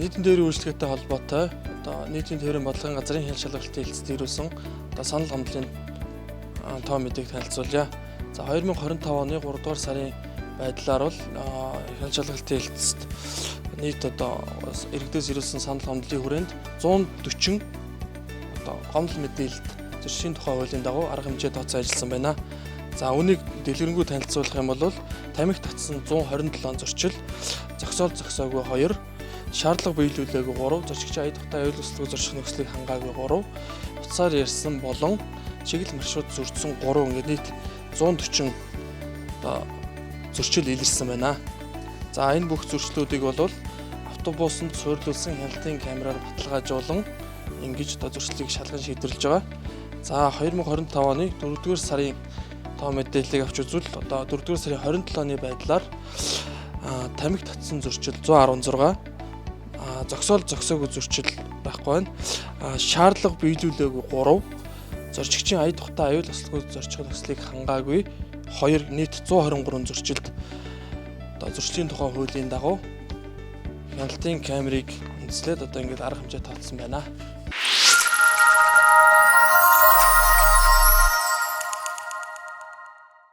Нийтийн тээврийн үйлчилгээтэй холбоотой одоо нийтийн тээврийн бодлогын газрын хяналт шалгалтын хэлцэд ирүүлсэн одоо санал гомдлын тоо мэдээг танилцуулъя. За, 2025 оны 3 дугаар сарын байдлаар бол хяналт шалгалтын хэлцэд нийт одоо иргэдээс ирүүлсэн санал гомдлын хүрээнд 140 одоо гомдол мэдээлэлд зөрчлийн тухай хуулийн дагуу арга хэмжээ тооцоо ажилласан байна. За, үүнийг дэлгэрэнгүй танилцуулах юм бол тамхи татсан 127 зөрчил, зогсоол зогсоогүй 2, шаардлага биелүүлээгүй 3, зорчигчийн ая тухтай аюул услгүй зорчих нөхцөлийг хангаагүй 3, утсаар ярьсан болон чиглэл маршрут зөрчсөн 3, ингээд нийт 140 одоо зөрчил илэрсэн байна. За, энэ бүх зөрчлүүдийг бол автобусанд суйрлуулсан хяналтын камераар баталгаажуулан ингэж одоо зөрчлийг шалган шийдвэрлэж байгаа. За, 2025 оны 4-р сарын тоо мэдээллийг авч үзвэл одоо 4-р сарын 27-ны байдлаар тамхи татсан зөрчил 116, зогсоол зогсоогүй зөрчил байхгүй байна. Шаардлага биелүүлээгүй 3, зорчигчийн ая тухтай аюул ослгүй зорчих нөхцөлийг хангаагүй 2, нийт 123 зөрчилд одоо зөрчлийн тухай хуулийн дагуу хяналтын камерыг үндэслээд одоо ингээд арга хэмжээ тооцсон байна.